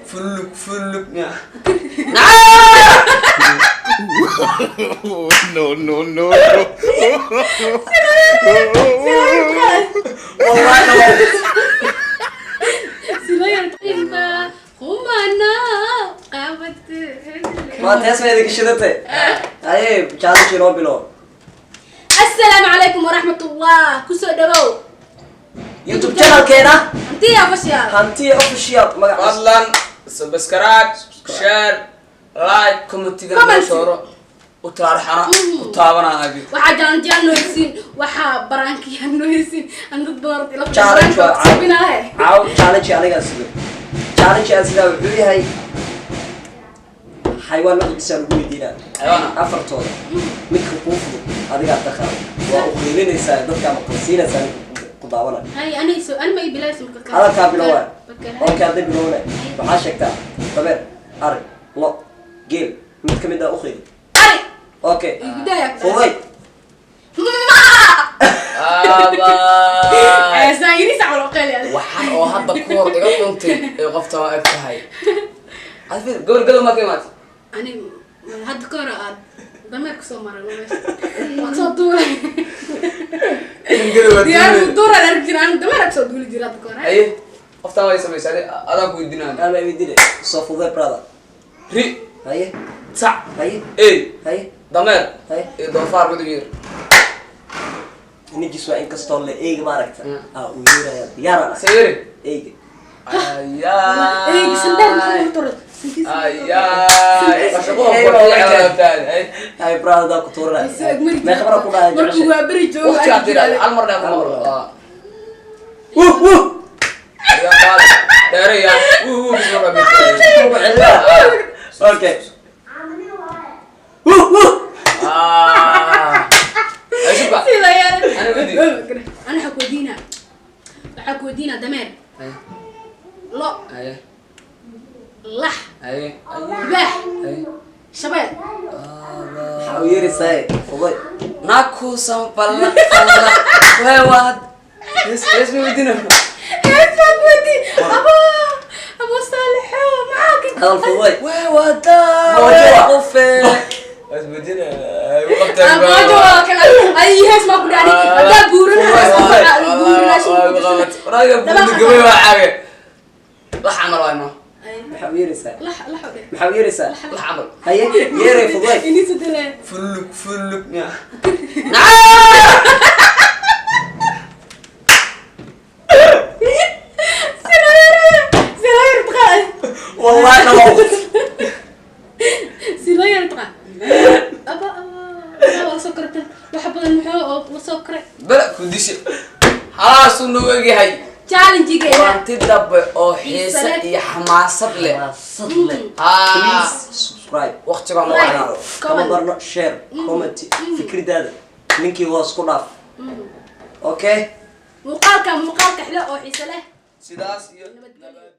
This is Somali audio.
Fullug fullug miya? No, no, no, no. Wallahi no. Silayartinta qumana qabat. Maanta hees ma idinka shidatay? Haye, challenge inoo bilow. Assalaamu calaykum waraxmatullah, kusoo dhawow YouTube channelkeena Hantiya Official. Hantiya Official magacaas. Fadlan subscribe, share, like, commentiga noo Comment. sooro u taarxana u taabanaa abi. Waxaa jaanjiyaan noo hesiin, waxaa barankiyaan noo hesiin, aan dad badan horta ila Challenge waa subinaahe. Caaw challenge anigaa sido. Challenge aan sidaa wuxuu yahay xayawaan magaciisa lagu weydiinaa. Xayawaana? Afartooda midka kuu fudud adigaa taqaano waa u qiilinaysaa dadka ama qansiinaysaa ninka ku daawanaya. Hay, ani so ani ma ibilays marka. Hadalkaa bilowaa. Okay, hadday bilowna, waxaa sheegtaa dameer, ari, lo, geel, mid kamid ah u qiili. Ari. Okay. Gudaha. Fuday. Aabay. Saan yiri sac wala qeyli. Waxaan oo hadda ku hor iga dhuntay ee qofta waa eg tahay. Adfi gobol gadow ma ka imaatay? Ani hadda ka hor aad dameer kusoo maray meesha, waa kasoo duulay. Gadow waa diyaar duulay. Duuraan arki jira, ani dameer kusoo duuli jira hadda ka hor. Haye, qoftaan way samaysay, adaa ku weydiinaya. Alma weydiine, soo fuday, brother. Ri. Haye. Sac. Haye. Ey. Haye. Dameer. Haye. Iyo doofaar mid u yeer. Nijis waa inkastoo le eyga maaragta aa uu yeeraya diyaaraan ah. Sayiri. Eyga. Ey, sandal maxaa ugu tuuray? Ayaay, qashaqo. Ey, waa qortay. Hay brother, daa ku tuuranaya. Meeqa mar ku dhahay markuu jeceshay? waa beri joogo. Waqti aad tiraahdo hal mar dhaa ku maqlo. Wuh wuh. Ya qaad dheereya, wuu wuu bisoo dhameeyay. Ugu celina. Okay, wuh wuh. Ah, ay suka. Sida yaa. Ana weydi. Ana waxaa ku weydiinaa, dameer, lo, Haye. Lax, Haye. libaax, Haye. shabeel. Maxaa u yeeraysaa, fuday? Nakusan falla falla wewaad es es ma weydiina. Heesaan ku weydiin, abo abo Saalixo maxaa ka Hadal fuday. Wewada. Moojo. Qofe es weydiina. Aboojo waa kala ay hees maa ku dhacday haddaa buuranaa. Gabay waa caage lax camal waay no. Maxaa u yeeraysaa? Lax lax oo dheh. Maxaa u yeeraysaa? Lax camal. Haye, yeeray, fuday. Inisa dile. Fullug fullug miya? Silayar taqaa. Wallahi no. Silayar taqaa, aba aba waa soo kortay wax badan, muxuu oo la soo koray. Bala ku dishe halaasuu nagu egyahay. Challenge-geena. Kulanti dambe oo xiise iyo xamaasad leh. Xamaasad leh. Ah. Please subscribe. Waqtigaan Like. waa Kama barno, share, comment, fikradaada ninkii hoos ku dhaaf. Okay. Muuqaalka muuqaalka xile oo xiise leh. Sidaas iyo Nabadgelyo.